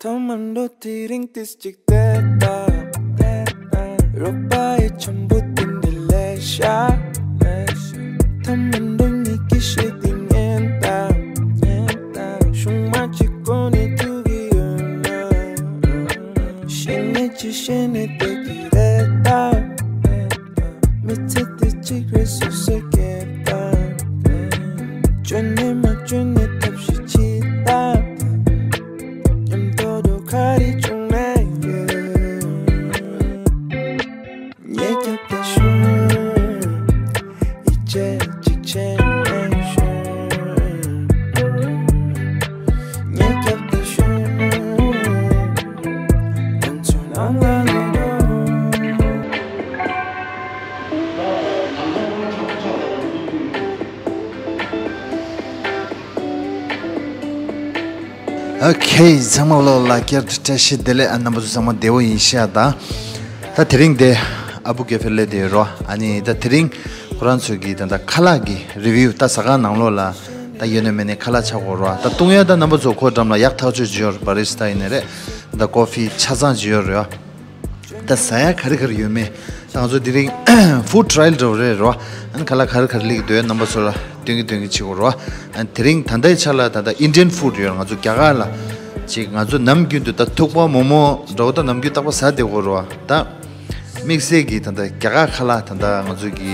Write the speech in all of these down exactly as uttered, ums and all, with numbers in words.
ཐ་མ་འགྲོ་དེ་རིང་ཏིས་ཅིག་བལྟས་ད། རོགས་པ་ཡི་འཆམ་པོ་དེ་འདྲ་ལས་ཤ། ཐ་མ་འགྲོ་ཉིད་ཀྱི་ཤེས་དེ་ཉན་ད། ཤུང་མ་གཅིག་གོ་ནས་ཐུག་གི་ཡོད་ན། ཤེས་ནས་ཅི་ཤེས་ནས་བལྟས་ཀྱི་རེད་ད། མི་ཚེ་དེ་གཅིག་རེད་སོ་སོས་སྐྱེལ་ད། བཅོས་ནས་མ་བཅོས་ནས་ཐབས་ཤེས་བྱེད་ད། མཉམ་དུ་འགྲོ་ག་རེ་བྱུང་ན་ཡོད། ཉེ་རྒྱབ་ཏུ་ཤོག་ཡིད་ཆེས་གཅིག་བྱས་ནས་ཤོག་ཉེ་རྒྱབ་ཏུ་ཤོག་ང་ཚོ་ནང་ལ་ལོག་རོགས། ཨོ་ཁེ། ཚང་མ་ལོ་ལ་བསྐྱར་དུ་བཀྲ་ཤིས་བདེ་ལེགས། ཨ་རྣམ་པ་ཚོ་ཚང་མ་བདེ་པོ་ཡིན་ཤག་ད། ད་དེ་རིང་དེ་ཨ་བུ་ཀེ་ཧྥེ་སླེབས་བསྡད་ཡོད་རོ། ཨ་ནི་ད་དེ་རིང་ཁོ་རང་ཚོ་གི་ད་ད་ཁ་ལག་གི་རི་བིའུ་ད་ཟ་ཁང་ནང་ལོགས་ལ་ད་ཡོད་ནས་མེད་ནས་ཁ་ལག་ཆགས་ཀྱི་ཡོད་རོ། ད་བཏུང་ཡ་ད་རྣམ་པ་ཚོ་ཁོ་འགྲམ་ལ་ཡག་ཐག་ཆོད་ཅིག་ཡོད་རེད། བ་རི་སི་ཊ་ཡིན་ནའི་རེད། ད་ཀོ་ཕི་ཆ་ཚང་ཅིག་ཡོད་རེད། ད་ཟ་ཡ་ག་རེ་ག་རེ་ཡོད་མེད། ད་ང་ཚོ་དེ་རིང་ཧྥུཌ་ཊ་ར་ཡལ་འདྲ་བོ་རེད་རོ། ཨ་ནི་ཁ་ལག་ག་རེ་ག་རེ་སླེབས་ཀྱི་འདུག་རྣམ་པ་ཚོ་ལ་སྟོན་གྱི་སྟོན་གྱི་བྱེད་དགོས་རོ། ཨ་ནི་དེ་རིང་ད་ལྟའི་ཆ་ལ་ད་ལྟ་ཨིན་ཌི་ཡན་ཧྥུཌ་ཡོད། ང་ཚོ་རྒྱ་གར་ལ་ཅིག་ང་ཚོ་ནམ་རྒྱུན་དུ་ད་ཐུག་པ་མོག་མོག་འདྲ་བོ་ད་ནམ་རྒྱུན་རྟག་པར་ཟ་བསྡད་ཀྱི་ཡོད་རོ། ད་དམིགས་བསལ་གྱི་ད་ལྟ་རྒྱ་གར་ཁ་ལག་ད་ལྟ་ང་ཚོ་གི་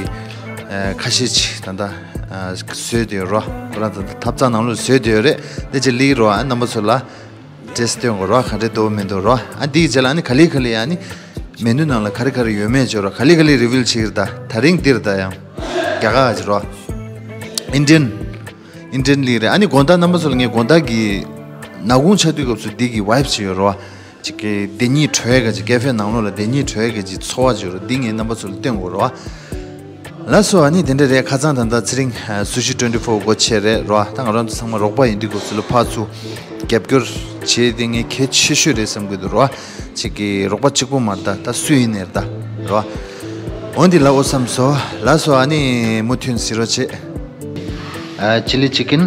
ཨ་ཁ་ཤས་ཅིག་ད་ལྟ་ཨ་བཟོས་བསྡད་ཡོད་རོ། ཁོ་རང་ད་ལྟ་ཐབ་ཚང་ནང་ལོགས་བཟོས་བསྡད་ཡོད་རེད། དེ་ཅིག་སླེབས་ཀྱི་རོ། ཨ་རྣམ་པ་ཚོ་ལ་ཊེ་སི་ཊི་སྟོན་དགོས་རོ། ག་འདྲ་འདུག་མི་འདུག་རོ། ཨ་འདིའི་རྗེས་ལ་ཨ་ནི་ག་ལེ་ག་ལེ་ཨ་ནི་མེ་ནུ་ནང་ལ་ག་རེ་ག་རེ་ཡོད་མེད་བརྗོད་རོ། ག་ལེ་ག་ལེ་རི་བིའུ་བྱེད་ཀྱི་རེད། ད་ད་རིང་འདིར་ད་ཡང་རྒྱ་གར་ཅིག་རོ། ཨིན་ཌི་ཡན། ཨིན་ཌི་ཡན་སླེབས་རེད། ཨ་ནི་དགོང་དག་རྣམ་པ་ཚོ་ལ་ངས་དགོང་དག་གི་ནག་ཁུང་ཆགས་དུས་སྐབས་སུ་འདི་གི་ཝའེབ་ཅིག་ཡོད་རོ། ཅིག་གི་བདེ་སྐྱིད་བྲོ་བའི་ག་ཅིག་ཀེ་ཧྥེ་ནང་ལོགས་ལ་བདེ་སྐྱིད་བྲོ་བའི་ག་ཅིག་འཚོ་བ་ཅིག་ཡོད་རོ། འདི་ངས་རྣམ་པ་ཚོ་ལ་སྟོན་དགོས་རོ། ལགས་སོ། ཨ་ནི་དེ་འདྲ་རེད། ཁ་སང་ད་ལྟ་ཚེ་རིང་སུ་ཤི་ཊུ་ཝེན་ཊི་ཕོར་སྒོ་ཕྱེ་རེད་རོ། ད་ང་རང་ཚོ་ཚང་མ་རོགས་པ་ཡིན་དུས་སྐབས་སུ་ལ་ཕར་ཚུར་རྒྱབ་སྐྱོར་བྱེད་དེ་ངས་གལ་ཆེ་ཤོས་རེད་བསམ་གྱི་འདུག་རོ། ཅིག་གི་རོགས་པ་གཅིག་པོ་མ་རེད་ད། ད་སུ་ཡིན་ནའི་རེད་ད་རོ། འོན་ཏེ་ལ་འོ་བསམ་སོ། ལགས་སོ། ཨ་ནི་མུ་མཐུད་ཟེར་རོགས་བྱེད། ཨ་ཅི་ལི་ཅི་ཀན་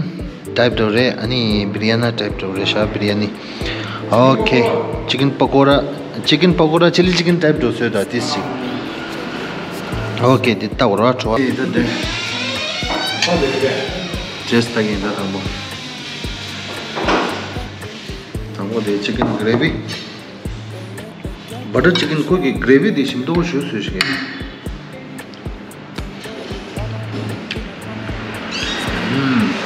ཊའིབ་འདྲ་བོ་རེད། ཨ་ནི་བི་རི་ཡ་ནི་ཊའིབ་འདྲ་བོ་རེད་ཤག་བི་རི་ཡ་ནི། ཨོ་ཁེ། ཅི་ཀན་པ་ཀོ་ར། ཅི་ཀན་པ་ཀོ་ར་ཅི་ལི་ཅི་ཀན་ཊའིབ་འདྲ་བོ་བཟོས་དང་ཏིས་ཅིག་ཨོ་ཁེ། འདི་ལྟ་བར་བ་བྲོ་བ། ཊེ་སི་ཊི་ལྟ་གིན་ད་དང་པོ། དང་པོ་དེ་ཅི་ཀན་གྷི་རེ་བི། བ་ཊར་ཅི་ཀན་ཁོ་གི་གྷི་རེ་བི་དེ་ཞིམ་མདོག་ཞུ་སུས་ཤིག་ཨུམ།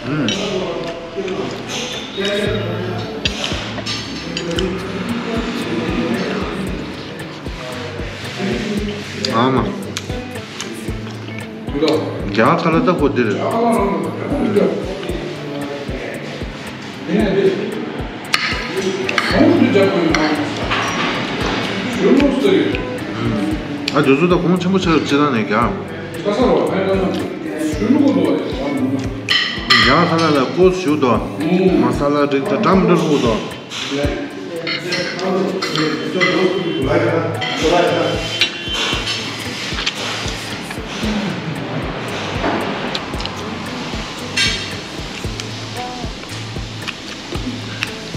ཨུམ། ཨ་མ། རྒྱ་གར་ཁ་ལག་ལྟ་ཁོ་འདི་རེད། ཨ་དེ་ཚོ་ད་གོང་ཆེན་པོ་ཆགས་ཅི་ད་ནས་རྒྱ། རྒྱ་གར་ཁ་ལག་ལ་ཀོས་ཞུ་དོ། མ་ས་ལ་རིགས་ད་འགྲམ་དུ་ལྷུག་དོ།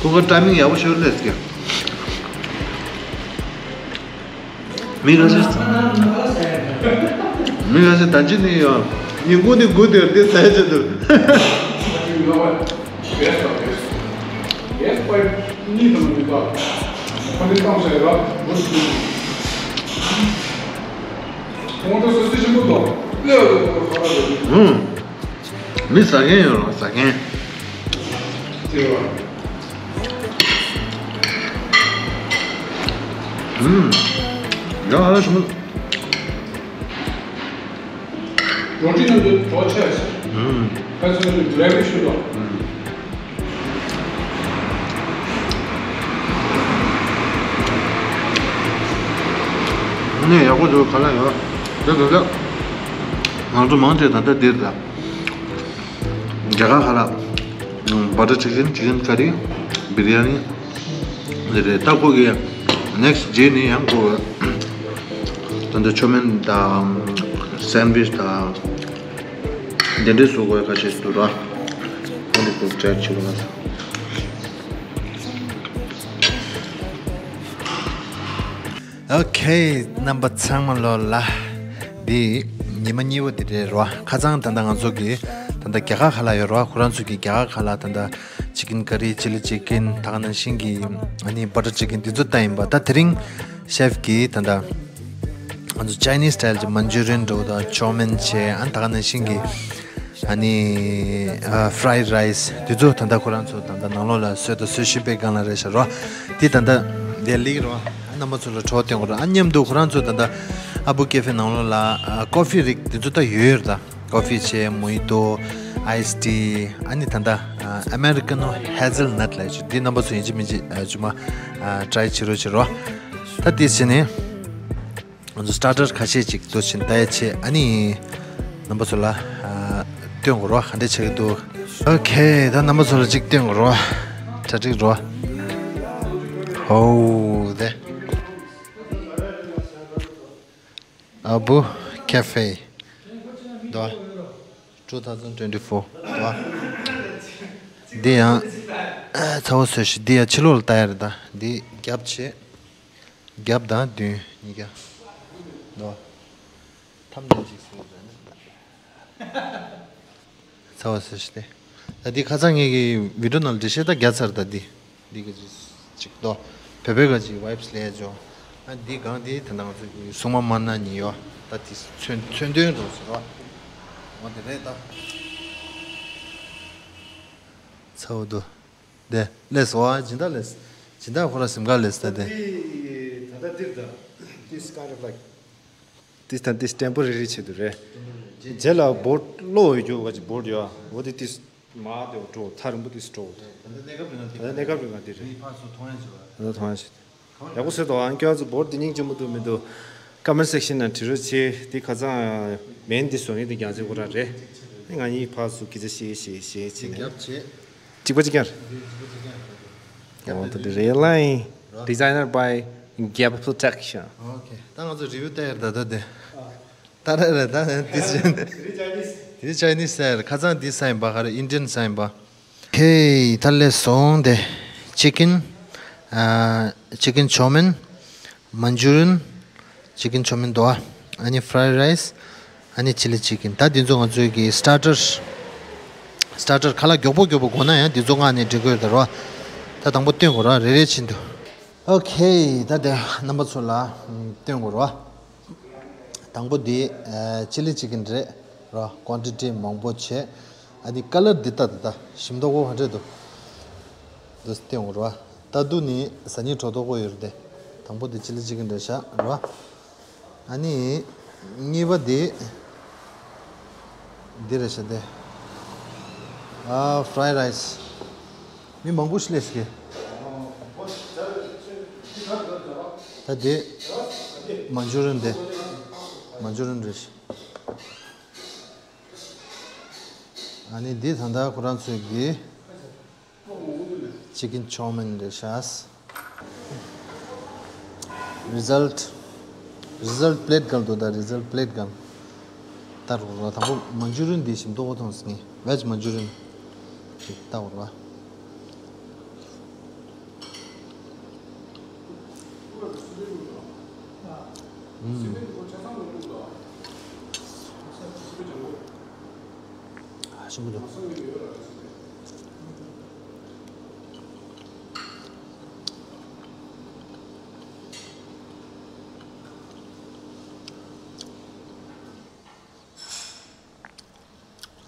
ཁོ་ག་ཊའི་མིང་ཡག་པོ་ཤོར་ལས་ཀྱི། མི་ཁ་ཤས། མི་ཁ་ཤས་ད་ཅི་ནི་ཡང་ཉིན་གུང་ནི་དགུ་དེར་དེ་ཟས་བྱེད་དུ། ཨུམ། མི་ཟ་མཁན་ཡོད་རེད་ཟ་མཁན། ཨུམ། ཡང་ཧ་ལས་བྱུང་། རོ་ཊི་ནང་དུ་གྲོ་ཆས། ཨུམ། ཁ་སང་དུ་གྲོ་ཡ་མི་ཤུ་དོ། ཨུམ། ནས་ཡག་པོ་འདུག་ཁ་ལག་ཡོད། དེ་དེ་དེ། ང་ཚོ་མང་ཆེ་ད་ལྟ་འདིར་ད། རྒྱ་གར་ཁ་ལག་བ་ཊར་ཅི་ཀན། ཅི་ཀན་ཀ་རི། བི་རི་ཡ་ནི། འདི་རེད། ད་ཁོ་གི་ནེག་སི་ཊི་རྗེས་ནི་ཡང་ཁོ་ ང་ཚོ་ཆོ་མེན་དང་སན་ཝིཆ་དང་དེ་འདྲས་བཟོ་དགོས་ཁ་ཤས་འདུག་ར། ཁོང་གི་ཀུག་ཊེག་བྱེད་དགོས་ན། ཨོ་ཁེ། རྣམ་པ་ཚང་མ་ལོ་ལ། འདི་ཉི་མ་གཉིས་པ་དེ་རེད་རོ། ཁ་སང་ད་ལྟ་ང་ཚོ་གི་ད་ལྟ་རྒྱ་གར་ཁ་ལག་ཡོད་རོ། ཁོ་རང་ཚོ་གི་རྒྱ་གར་ཁ་ལག་ད་ལྟ་ཅི་ཀིན་ཀ་རི། ཅི་ལི་ཅི་ཀིན། ད་ག་ནང་བཞིན་གི་ཨ་ནི་བ་ཊར་ཅི་ཀིན་འདི་ཚོ་ལྟ་ཡིན་པ། ད་དེ་རིང་ཤེཕ་གི་ད་ལྟ་ང་ཚོ་ཅའི་ནིས་སི་ཊལ་གྱི་མན་ཇུ་རི་ཡན་འདྲ་བོ་དང་ཆོ་མེན་བྱས། ཨ་ནི་ད་ག་ནང་བཞིན་གི་ཨ་ནི་ཨ་ཕ་རའེ་ཌི་རའེ་སི་འདི་ཚོ་ད་ལྟ་ཁོ་རང་ཚོ་ད་ལྟ་ནང་ལོགས་ལ་བཟོས་དང་བཟོ་བཞིན་པའི་སྒང་ལ་རེད་ཤག་རོ། དེ་ད་ལྟ་དེ་ལིག་རོ། རྣམ་པ་ཚོ་ལ་བྲོ་བ་སྟོན་དགོས་རོ། ཨ་མཉམ་དུ་ཁོ་རང་ཚོ་ད་ལྟ་ཨ་བུ་ཀེ་ཧྥེ་ནང་ལོགས་ལ་ཨ་ཀོ་ཕི་རིགས་འདི་ཚོ་ད་ཡོད་ཡོད་རེད། ད་ཀོ་ཕི་བྱས། མོ་ཡི་ཏོ། ཨའི་སི་ཊི། ཨ་ནི་ད་ལྟ་ཨ་ཨ་མེ་རི་ཀ་ནོ་ཧེ་ཛལ་ནཊ་ལབ་ཡག་ཅིག་འདི་རྣམ་པ་ཚོ་ཡིན་གཅིག་མིན་གཅིག་ཨ་ཅུང་མ་ཨ་ཊ་རའེ་བྱེད་རོགས་བྱེད་རོ། ད་དེ་བྱས་ནས། ང་ཚོ་སི་ཊར་ཊར་ཁ་ཤས་ཅིག་འདུག་སེ་ལྟ་ཡ་བྱེད། ཨ་ནི་རྣམ་པ་ཚོ་ལ་ཨ་སྟོན་དགོས་རོ། ག་འདྲས་བྱེད་ཀྱི་འདུག་ཨོ་ཁེ། ད་རྣམ་པ་ཚོ་ལ་ཅིག་སྟོན་དགོས་རོ། གྲ་སྒྲིག་རོ། ཧོ་དེ། ཨ་བུ་ཀེ་ཧྥེ། དོ། two thousand twenty-four། དོ། འདི་ཡང་ཚ་བོ་བཟོས་ཤིག་འདི་ཡང་ཕྱི་ལོགས་ལ་ལྟ་ཡ་རེད། ད་འདི་རྒྱབ་བྱེད། རྒྱབ་དང་མདུན་གཉིས་ཀ། ནོ། ཐམ་ནེལ་ཅིག་བཟོས་ཡོད་ན། ཚ་བ་ཟེར་ཞིག་སྟེ། ད་འདི་ཁ་སང་ངེད་ཀྱི་བི་ཌིའོ་ནང་ལ་འགྲེལ་བཤད་ད་རྒྱག་ཚར། ད་འདི་འདི་ག་ཅིག་ཅིག་ཏོ། བོད་པའི་ག་ཅིག་ཝའི་པི་སི་ལས་ཅོ། ཨ་འདི་གང་འདི་ད་ནང་ཚོ་གི་སྲུང་མ་མ་ན་ནི་ཡོ། ད་འདི་མཚོན་མཚོན་དོན་རོ་ཟེར་རོ། འོ་དེ་རེད་ད། ཚ་བ་འདུག་དེ་ལས་བ་སྦྱིན་བདག་ལས། སྦྱིན་བདག་ཁོ་ར་སེམས་ཁ་ལས་ད་དེ། འདི་ད་ལྟ་འདིར་ད། This kind of like this དང་this temporary ཆེད་དུ་རེད། རྗེས་ལ་བོར་ཌི་གློག་འོད་རྒྱུ་བ་ཅིག་བོར་ཌི་ཡོད། འོ་དེ་this མ་དེ་འགྲོ་ཐག་རིང་པོ་this འགྲོ། ད་ལྟ་གནས་སྐབས་རིང་ང་དེ་ད་ལྟ་གནས་སྐབས་རིང་ང་དེ་རེད། ངའི་ཕར་ཚུར་མཐོང་ཡ་བྱེད་པ། ད་ལྟ་མཐོང་ཡ་བྱེད། ཡག་པོ་བཟོས་འདུག་ཨང་། ཁྱོད་ཚོ་བོར་ཌི་འདི་སྙིང་རྗེ་མོ་འདུག་མི་འདུག་ཀ་མེན་ཊི་སེག་ཤན་ནང་བྲིས་རོགས་བྱེད། འདི་ཁ་སང་མེན་འདི་བཟོ་མཁན་དེ་རྒྱང་ཚད་ཁོ་རང་རེད། ང་གཉིས་ཕར་ཚུར་སྐད་ཆ་བཤད་བཤད་བཤད་བྱས་ནས། རྒྱབ་བྱེད། གཅིག་པ་གཅིག་རྐྱང་རེད། འདི་གཅིག་པ་གཅིག་རྐྱང་རེད། འོ་ད་འདི་རེད་ལ་ཡིན། Designer by Gap Protection། ཨོ་ཁེ། ད་ང་ཚོ་རི་བིའུ་བལྟ་ཡ་རེད་ད་ལྟ་དེ། ད་རེད་རེད་ད་འདི་ཅན། དེ་ཅའི་ནིས་ཟེར། ཁ་སང་འདི་ས་ཡིན་པ། ག་རེ་ཨིན་ཌི་ཡན་ས་ཡིན་པ། ཁེ། ད་ལས་སོང་དེ། ཅི་ཀིན། ཨ་ཅི་ཀིན་ཆོ་མིན། མན་ཇུ་རི་ཡན། ཅི་ཀིན་ཆོ་མིན་དོ། ཨ་ནི་ཕ་རའེ་ཌི་རའེ་སི། ཨ་ནི་ཅི་ལི་ཅི་ཀིན། ད་འདི་ཚོ་ང་ཚོའི་གི་སི་ཊར་ཊར། སི་ཊར་ཊར་ཁ་ལག་མགྱོགས་པོ་མགྱོགས་པོ་དགོས་ན་ཡང་འདི་ཚོ་མངགས་ནས་འགྲིག་གི་ཡོད་ད་རོ། ད་དང་པོ་སྟོན་དགོས་རོ། རེ་རེ་བཞིན་དུ། ཨོ་ཁེ། ད་དེ་རྣམ་པ་ཚོ་ལ་སྟོན་དགོས་རོ། དང་པོ་འདི་ཨ་ཅི་ལི་ཅི་ཀིན་རེད་རོ། ཀོན་ཊི་ཊི་མང་པོ་བྱས། ཨ་འདི་ཀ་ལར་འདི་ལྟ་འདི་ལྟ་ཞིམ་མདོག་པོ་ག་འདྲས་འདུག་འདི་སྟོན་དགོས་རོ། ལྟ་དུས་ནི་ཟ་སྙིང་བྲོ་མདོག་པོ་ཡོད་རེད་དེ། དང་པོ་འདི་ཅི་ལི་ཅི་ཀིན་རེད་ཤག་རོ། ཨ་ནི་གཉིས་པ་འདི་འདི་རེད་ཤག་དེ། ཨ་ཕ་རའེ་ཌི་རའེ་སི། མི་མང་པོ་ཞིག་སླེབས་ཀྱི། ད་དེ་མན་ཇུ་རི་ཡན་དེ། མན་ཇུ་རི་ཡན་རེད་ཤག་ཨ་ནི་འདི་ད་ལྟ་ཁོ་རང་ཚོའི་གི་ཅི་ཀིན་ཆོ་མིན་རེད་ཤག་རི་ཛལ་ཊི། རི་ཛལ་ཊི་པི་ལེ་ཊི་སྒང་དུ། ད་རི་ཛལ་ཊི་པི་ལེ་ཊི་སྒང་ལྟ་རོགས་རོགས། དང་པོ་མན་ཇུ་རི་ཡན་འདི་ཞིམ་མདོག་པོ་མཐོང་སོང་ངས། ཝེ་ཇི་མན་ཇུ་རི་ཡན་ལྟ་རོགས་རོགས། ཨུམ། ཞིམ་པོ་འདུག་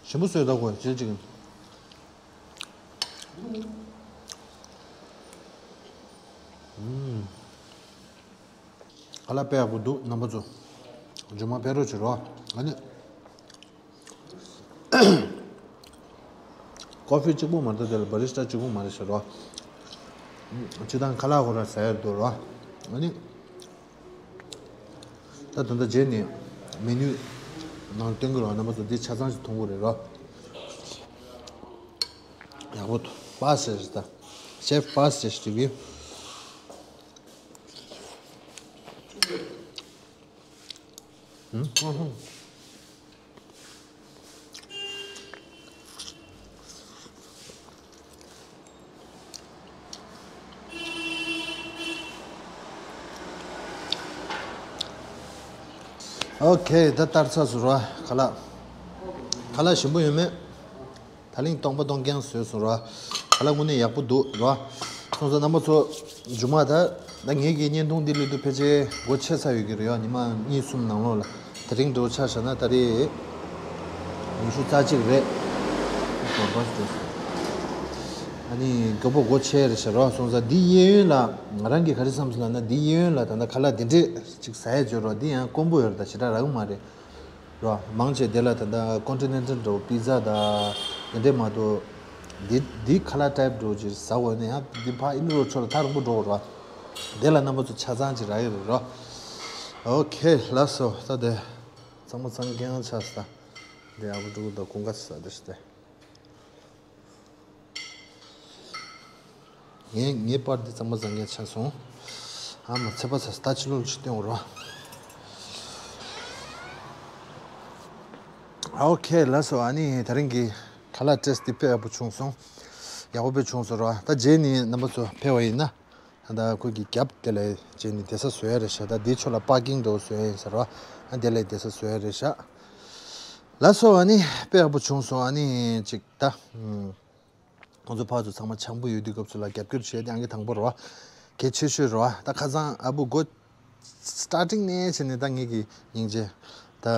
ཞིམ་པོ་བཟོས་ད་གོ་ཅི་ཅིག་ཨུམ། ཁ་ལག་དཔེ་ཡག་པོ་འདུག་རྣམ་པ་ཚོ། རྗེས་མ་ཕེབས་རོགས་བྱེད་རོགས། ཨ་ནི། ཀོ་ཕི་གཅིག་པོ་མ་རེད། དེ་ལ་བྷ་རི་སི་ཊ་གཅིག་པོ་མ་རེད་ཟེར་རོགས། སྤྱིར་བཏང་ཁ་ལག་ཁོ་རང་ཟ་ཡ་འདུག་རོགས། ཨ་ནི། ད་ད་ལྟ་རྗེས་ནས་མེ་ནུ་ནང་སྟོན་གྱི་རོགས། རྣམ་པ་ཚོ་འདི་ཆ་ཚང་ཞིག་མཐོང་གི་རེད་རོགས། ཡག་པོ་འདུག་པཱ་སི་ཟེར་ཞིག་ད། ཤེཕ་པཱ་སི་ཟེར་ཞིག་གི། ཨོ་ཁེ། ད་ལྟར་ཚགས་སུ་རོ། ཁ་ལག་ཁ་ལག་ཞིམ་པོ་ཡོད་མེད། ད་ལིང་སྟོང་པ་སྟོང་རྐྱང་བཟོས་སོང་རོ། ཁ་ལག་དངོས་གནས་ཡག་པོ་འདུག་རོ། སོང་ཙང་རྣམ་པ་ཚོ་མཇུག་མ་ད་ད་ངེད་ཀྱི་བརྙན་ཐུང་འདི་སླེབས་དུས་ཕལ་ཆེར་སྒོ་ཕྱེ་ཚར་ཡོད་ཀྱི་རེད་ཡ། ཉི་མ་གཉིས་གསུམ་ནང་ལོགས་ལ། དེ་རིང་འགྲོ་ཆ་བཞག་ན་ད་རེས་ཉི་ཤུ་རྩ་གཅིག་རེད། ཨ་ནི་མགྱོགས་པོ་སྒོ་ཕྱེ་རེད་ཤག་རོ། སོང་ཙང་འདི་གཡས་གཡོན་ལ་ང་རང་གིས་ག་རེ་བསམ་སོང་ལབ་ན། འདི་གཡས་གཡོན་ལ་ད་ལྟ་ཁ་ལག་འདི་འདྲས་ཅིག་ཟ་ཡས་བྱོས་རོ། འདི་ཡང་དཀོན་པོ་ཡོད་རེད། ད་ཞེ་དྲག་རག་གི་མ་རེད་རོ། མང་ཆེ་དེ་ལ་ད་ལྟ་ཀོན་ཊི་ནེན་ཊལ་འདྲ་པི་ཛ་དང་དེ་འདྲས་མ་གཏོགས། འདི་འདི་ཁ་ལག་ཊའིབ་འདྲ་ཅིག་ཟ་དགོས་ན་ཡང་འདི་ཕར་ཨིན་རོ་ཕྱོགས་ལ་ཐག་རིང་པོ་འགྲོ་དགོས་རོ། དེ་ལ་རྣམ་པ་ཚོ་ཆ་ཚང་ཅིག་རག་གི་རེད་རོ། ཨོ་ཁེ། ལགས་སོ། ད་དེ་གཙང་མ་གཙང་རྐྱང་ཆགས་སོང་། ད་དེ་ཨ་བུ་ཕྲུག་དང་ཀུན་དགའ་ཟ་དེ་ཤི་དེ། ངའི་ངའི་པར་འདི་གཙང་མ་གཙང་རྐྱང་ཆགས་སོང་། ཨ་མ་ཚེ་པ་ཚ་ལྟ་ཅི་ལོ་ཅི་སྟོན་འོ་རོ། ཨོ་ཁེ། ལགས་སོ། ཨ་ནི་དེ་རིང་གི་ཁ་ལག་ཊེ་སི་ཊི་དཔེ་ཡག་པོ་བྱུང་སོང་། ཡག་པོ་དཔེ་བྱུང་སོང་རོ། ད་རྗེས་ནི་རྣམ་པ་ཚོ་ཕེབས་པ་ཡིན་ན། ད་ཁོ་གི་རྒྱབ་དེ་ལ་རྗེས་ནི་བསྡད་ས་བཟོ་ཡ་རེད་ཤག་ད་འདི་ཕྱོགས་ལ་པར་ཀིང་འདྲ་བོ་བཟོ་ཡ་ཡིན་ཟེར་རོ། ཨ་དེ་ལ་བསྡད་ས་བཟོ་ཡ་རེད་ཤག་ལགས་སོ། ཨ་ནི་དཔེ་ཡག་པོ་བྱུང་སོང་། ཨ་ནི་ཅིག་ད། ཁོང་ཚོ་ཕར་ཚུར་ཚང་མ་འཆམ་པོ་ཡོད་དུས་སྐབས་སུ་ལ་རྒྱབ་སྐྱོར་བྱས་ཏེ་ཨང་ཀི་དང་པོ་རོ། གལ་ཆེ་ཤོས་རོ། ད་ཁ་སང་ཨ་བུ་སྒོ་སི་ཊར་ཊིང་ནས་བྱས་ནས་ད་ངེད་ཀྱི་སྙིང་རྗེ་ད་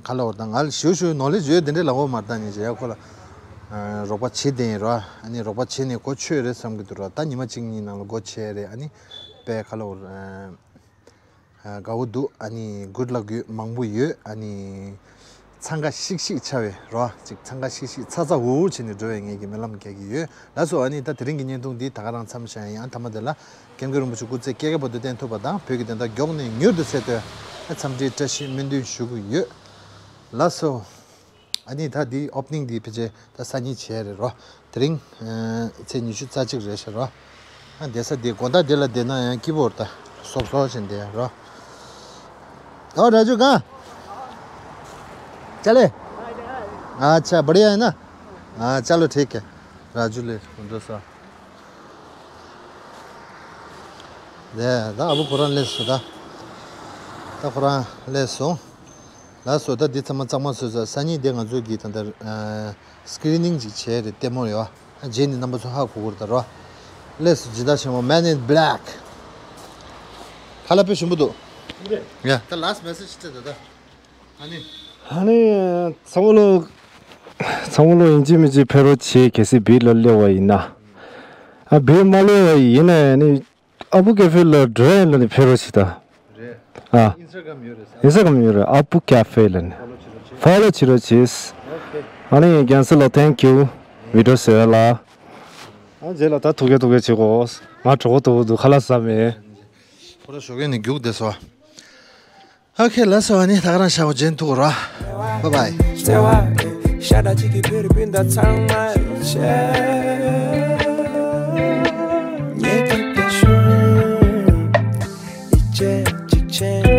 ག་ལ་བར་ད་ང་ལ་ཞུ་ཞུ་ནོ་ལེ་ཇི་ཡོད་དེ་འདྲས་ལ་འོ་མར་ད་སྙིང་རྗེ་ཡ་ཁོ་ལ་རོགས་པ་བྱེད་དེ་ཡིན་རོ། ཨ་ནི་རོགས་པ་བྱེད་ནས་གོ་ཆོད་རེད་བསམ་གྱི་འདུག་རོ། ད་ཉི་མ་གཅིག་གཉིས་ནང་ལ་སྒོ་ཕྱེ་རེད། ཨ་ནི་དཔེ་ག་ལ་བར། དགའ་བོ་འདུག་ཨ་ནི་གུཌ་ལག་ཡོད། མང་པོ་ཡོད། ཨ་ནི་འཚང་ཁ་ཤིག་ཤིག་ཆགས་པའི་རོ། ཅིག་འཚང་ཁ་ཤིག་ཤིག་ཚ་ཚ་འུར་འུར་བྱས་ནས་འགྲོ་བའི་ངེད་ཀྱི་སྨོན་ལམ་རྒྱག་གི་ཡོད། ལགས་སོ། ཨ་ནི་ད་དེ་རིང་གི་བརྙན་ཐུང་འདི་ད་ག་རང་མཚམས་བཞག་ཡིན། ཨ་མཐའ་མ་དེ་ལ་སྐྱབས་མགོན་རིན་པོ་ཆེ་སྐུ་ཚེ་བསྐལ་བརྒྱ་བར་དུ་བརྟན་ཐུབ་པ་དང་བོད་ཀྱི་བདེན་མཐའ་མགྱོགས་ནས་མྱུར་དུ་གསལ་ཐུབ། ཨ་འཚམས་འདྲིའི་བཀྲ་ཤིས་སྨོན་འདུན་ཞུ་གི་ཡོད། ལགས་སོ། ཨ་ནི་ད་འདི་ཨོ་པ་ནིང་འདི་ཕལ་ཆེར་ད་སང་ཉིན་བྱས་རེད་རོ། དེ་རིང་ཚེས་ཉི་ཤུ་རྩ་གཅིག་རེད་ཤག་རོ། ཨ་བསྡད་ས་འདི་དགོང་དག་འདི་ལ་བསྡད་ན་ཡང་སྐྱིད་པོ་རེད། ད་སོབ་སོབ་བྱས་བསྡད་རོ། ཨོ་ར་ཇུ་གང་། ཅ་ལེ། ཨ་ཆ་བ་རི་ཡ་ན། ཨ་ཅ་ལོ་ཐིག་གེ། ར་ཇུ་ལེ་འགྲོ་ས། ད་ཨ་བུ་ཁོ་རང་སླེབས་སོང་ད། ད་ཁོ་རང་སླེབས་སོང་། ལགས་སོ། ད་འདི་ཚང་མ་གཙང་མ་བཟོས་ཚར། སང་ཉིན་དེ་ང་ཚོ་གི་ད་ལྟ་སི་ཀི་རི་ནིང་ཅིག་བྱས་རེད། ལྟད་མོ་ཡོད། རྗེས་ནི་རྣམ་པ་ཚོ་ཧ་གོ་གི་རེད་ད་རོ། ལགས་སོ། སྦྱིན་བདག་ཆེན་མོ་Man in Black། ཁ་ལག་དཔེ་ཞིམ་པོ་འདུག་ཡ་ད་ལཱ་སི་ཊི་མེ་སེ་ཇི་སྤྲད་ད་ད། ཨ་ནི། ཨ་ནི་ཚང་མ་ལོ། ཚང་མ་ལོ་ཡིན་གཅིག་མིན་གཅིག་ཕེབས་རོགས་བྱེད། གལ་སྲིད་བིར་ལ་སླེབས་པ་ཡིན་ན། ཨ་བིར་མ་སླེབས་པ་ཡིན་ན་ཨ་ནི། ཨ་བུ་ཀེ་ཧྥེ་ལ་འགྲོ་ཡ་ལ་ནི་ཕེབས་རོགས་བྱེད་ད། རེད། ཨ། ཨིན་སི་ཊ་གྷ་རམ་ཡོད་རེད་ས། ཨིན་སི་ཊ་གྷ་རམ་ཡོད་རེད། ཨ་བུ་ཀེ་ཧྥེ་ལ་ནི། ཕོ་ལོ་བྱེད་རོགས་བྱེད། ཕོ་ལོ་བྱེད་རོགས་བྱེད། ཨོ་ཁེ། ཨ་ནི་རྒྱལ་ས་ལ་ཐེང་ཀིའུ། བི་ཌི་ཡོ་བཟོས་ལ། ཨ་རྗེས་ལ་ད་ཐུག་གེ་ཐུག་གེ་བྱེད་གོ། ང་གྲོད་ཁོག་ལྟ་བུ་འདུག་ཁ་ལག་ཟ་མེད། ཁོ་ར་ཞོགས་ཀས་ནས་རྒྱུགས་བསྡད་སོང་། ཨོ་ཁེ། ལགས་སོ། ཨ་ནི་ད་ག་རང་ཤག་རྗེས་ཐུག་རོ། བྷའི་བྷའི། བརྩེ་བ་ཤ་ཁྲག་གཅིག་གི་བོད་རིགས་སྤུན་ཟླ་ཚང་མ་ཆེ། ཉེ་དུ་དེ་ཤུ། ཡིད་ཆེས་གཅིག་ཆེན།